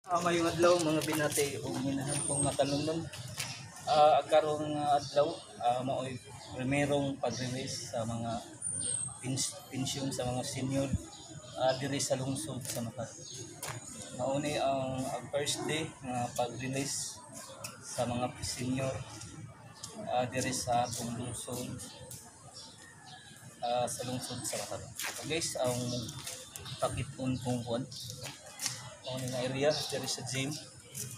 Mayong adlaw mga binati ug minahal kong matalunnon. Karong adlaw, maoy primerong pag-release sa mga pensyon sa mga senior diri sa lungsod sa Makati. Mao ni ang first day nga pag-release sa mga senior diri sa atong lungsod, sa lungsod sa Makati. So guys, ang pakit-on kong kuan mao ni nga area diri sa gym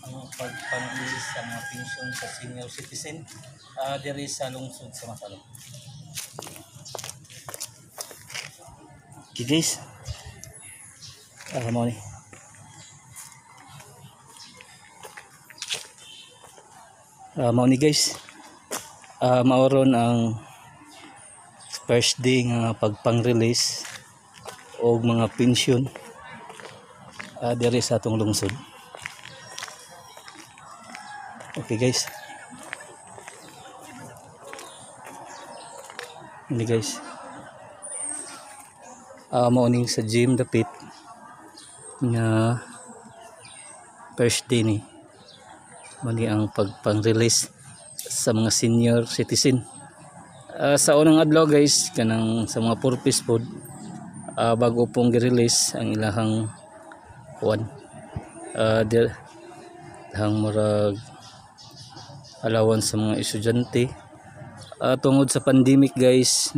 ang pagpang-release sa mga pensyon sa senior citizen diri sa lungsod sa Matalom. Okay guys. Mao ni. Mao ni guys. Mao ron ang first day nga pagpang-release og mga pensyon diri sa atong lungsod. Okay guys. Ini guys. Mao ning sa gym dapit nga first day ni. Mao ni ang pagpang-release sa mga senior citizen. Sa unang adlaw guys, kanang sa mga purpose pod, bago pong gi-release ang ilahang kuan. Ilahang murag allowance sa mga estudyante. Tungod sa pandemic guys,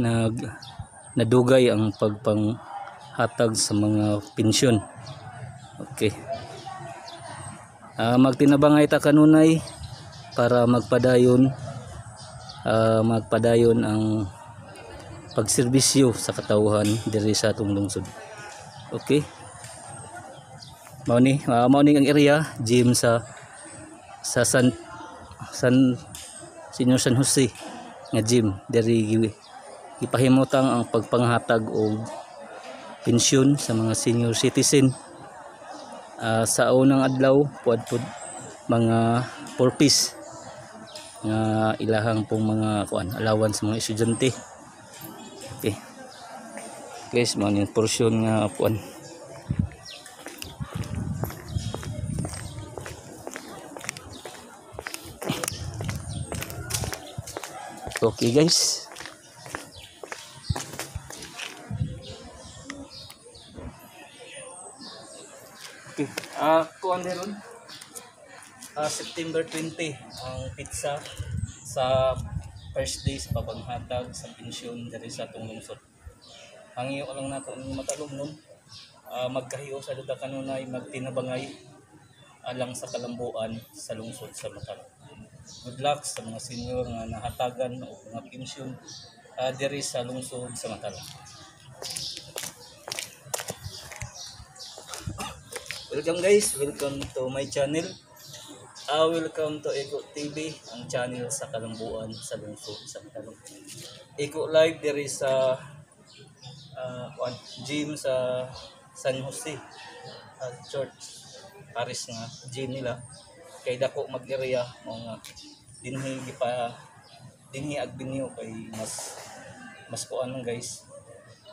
nadugay ang pagpanghatag sa mga pensyon. Okay. Magtinabangay ta kanunay para magpadayon ang pagserbisyo sa katawhan diri sa atong lungsod. Okay. Mao ni ang area gym sa sa San Senior San Jose nga gym diri gipahimutang ang pagpanghatag og pensyon sa mga senior citizen. Sa unang adlaw puad pud mga 4 piece nga ilahang pong mga kuan allowance sa mga estudyante. Okay. Guys, mao ni portion nga kuan. Okay guys. Okay. Kuan ron. September 20 ang pizza sa first day sa pagpanghatag sa pensyon diri sa atong lungsod. Hangyo lang nato ang matalom nun. Magkahiyo sa duda kanunay magtinabangay alang sa kalambuan sa lungsod sa Matalom. Good luck sa mga senior nga nahatagan og mga pensyon diri sa lungsod sa Matalom. Welcome guys, welcome to my channel. Welcome to Eko TV, ang channel sa kalambuan sa lungsod sa Matalom. Eko Live diri sa gym sa San Jose Church Paris nga gym nila. Kay dako mag-area mga dinhi gipa dinhi ag venue kay mas kuan man guys,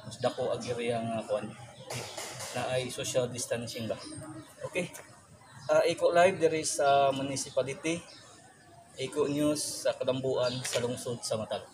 mas dako ag area nga kuan na ay social distancing ba. Okay. Eko Live diri sa municipality, Eko News sa kalambuan sa lungsod sa Matalom.